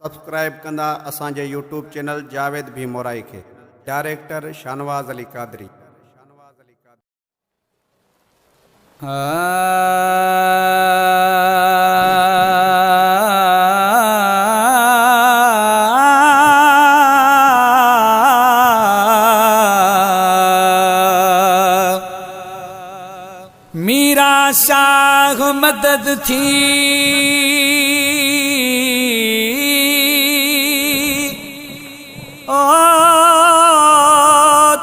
Subscribe ڪندا اسان جي يوٽيوب چينل جاويد ڀيمورائي کي ڊائريڪٽر شاھنواز علي قادري. ميران شاهه مدد ٿي. او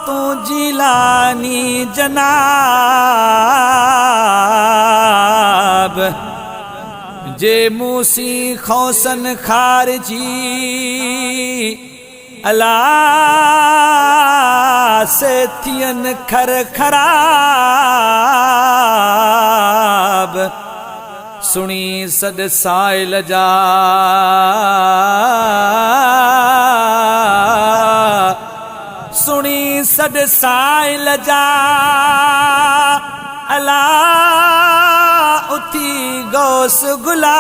تون جيلاني جناب جي مون سين خوسن خارجي. الا سي ٿين خر خراب، سڻي سڏ سائل جا، سڻي سڏ سائل جا، الا اٿي غوث گلاب.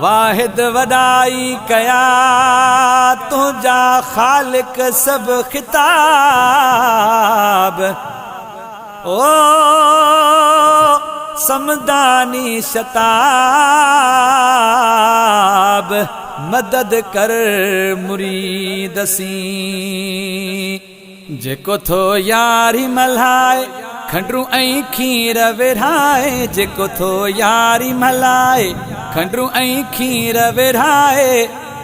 واحد وڏائي ڪيا تنهنجا خالق سڀ خطاب او صمداني شتاب مدد ڪر مريد سين. جيڪو ٿو ياري ملهائي، کنڊرون ۽ کير ورهائي، جيڪو ٿو ياري ملهائي، کنڊرون ۽ کير ورهائي،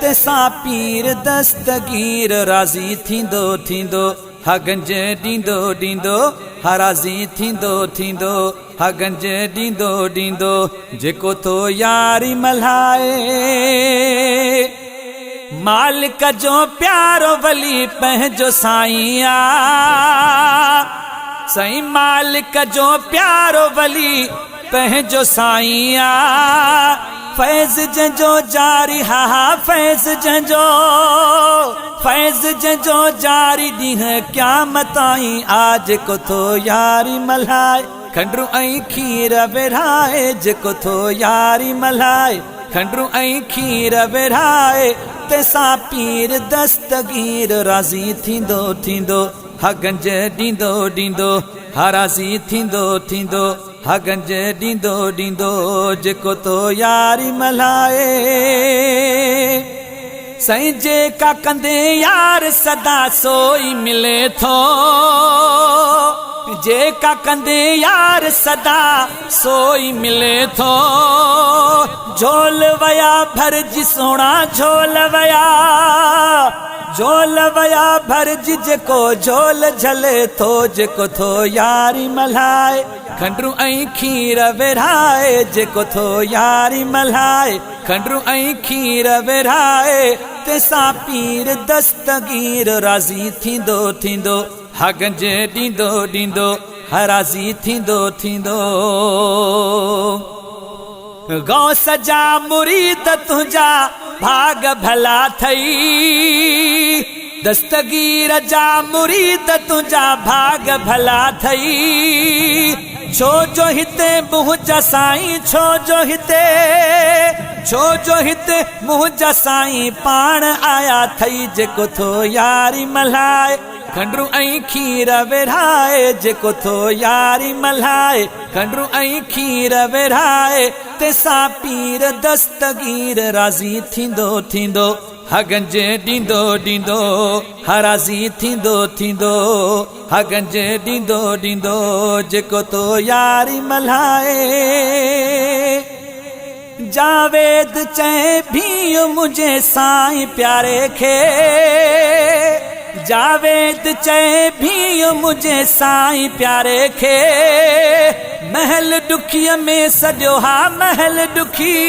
تنهن سان پير دستگير راضي ٿيندو ٿيندو، ها گنج ڏيندو ڏيندو، ها راضي ٿيندو ٿيندو، ها گنج ڏيندو ڏيندو، جيڪو ٿو ياري ملهائي. مالڪ جو پيارو ولي پنهنجو سائين آ سائين مالڪ جو پيارو ولي پنهنجو سائين آ فيض جنهن جو جاري ها ها فيض جنهن جو فيض جنهن جو جاري ڏينهن قيامت تائين آ جيڪو ٿو ياري ملهائي کنڊرون ۽ کير ورهائي جيڪو ٿو ياري ملهائي کنڊرون ۽ کير ورهائي، تنهن سان پير دستگير راضي ٿيندو ٿيندو، ها گنج ڏيندو ڏيندو، ها راضي ٿيندو ٿيندو، ها گنج ڏيندو ڏيندو، جيڪو ٿو ياري ملهائي. سائين جيڪا ڪندي يار سدا سو ئي ملي ٿو، جيڪا ڪندي يار سدا سو ئي ملي ٿو. جهول ويا ڀرجي سهڻا جهول ويا، جهول ويا ڀرجي جيڪو جهول جهلي ٿو، جيڪو ٿو ياري ملهائي، کنڊرون ۽ کير ورهائي، جيڪو ٿو ياري ملهائي، کنڊرون ۽ کير ورهائي، تنهن سان پير دستگير راضي ٿيندو ٿيندو. ها گنج ڏيندو ڏيندو ها راضي ٿيندو ٿيندو. غوث جا مريد تنهنجا ڀاڳ ڀلا ٿئي، دستگير جا مريد تنهنجا ڀاڳ ڀلا ٿئي، ڇو جو هتي منهنجا سائين ڇو جو هتي ڇو جو هتي منهنجا سائين پاڻ آيا ٿئي، جيڪو ٿو ياري ملهائي. کنڊرون ۽ کير ورهائي، جيڪو ٿو ياري ملهائي، کنڊرون ۽ کير ورهائي، تنهن سان پير دستگير راضي ٿيندو ٿيندو، ها گنج ڏيندو ڏيندو، ها راضي ٿيندو ٿيندو، ها گنج ڏيندو ڏيندو، جيڪو ٿو ياري ملهائي. جاويد چئي ڀينء منهنجي سائين پياري کي، جاويد چئي ڀينء منهنجي سائين پياري کي، محل ڏکيء ۾ سڄو ها محل ڏکي،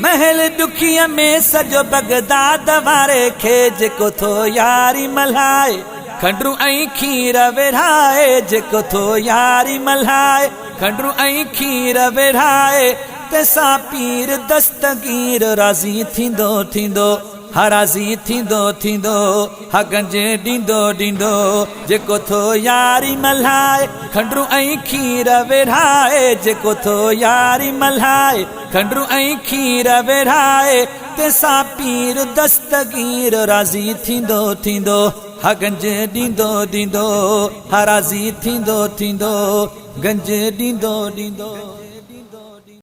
محل ڏکيء ۾ سڄو بغداد واري کي، جيڪو ٿو ياري ملهائي، کنڊرون ۽ کير ورهائي، جيڪو ٿو ياري ملهائي. کنڊرون ۽ کير ورهائي، تنهن سان پير دستگير راضي ٿيندو ٿيندو، ها راضي ٿيندو ٿيندو، ها گنج ڏيندو ڏيندو. جيڪو ٿو ياري ملهائي، کنڊرون ۽ کير ورهائي، جيڪو ٿو ياري ملهائي، کنڊرون ۽ کير ورهائي، تنهن سان پير دستگير راضي ٿيندو ٿيندو، ها گنج ڏيندو ڏيندو، ها راضي ٿيندو ٿيندو، گنج ڏيندو ڏيندو.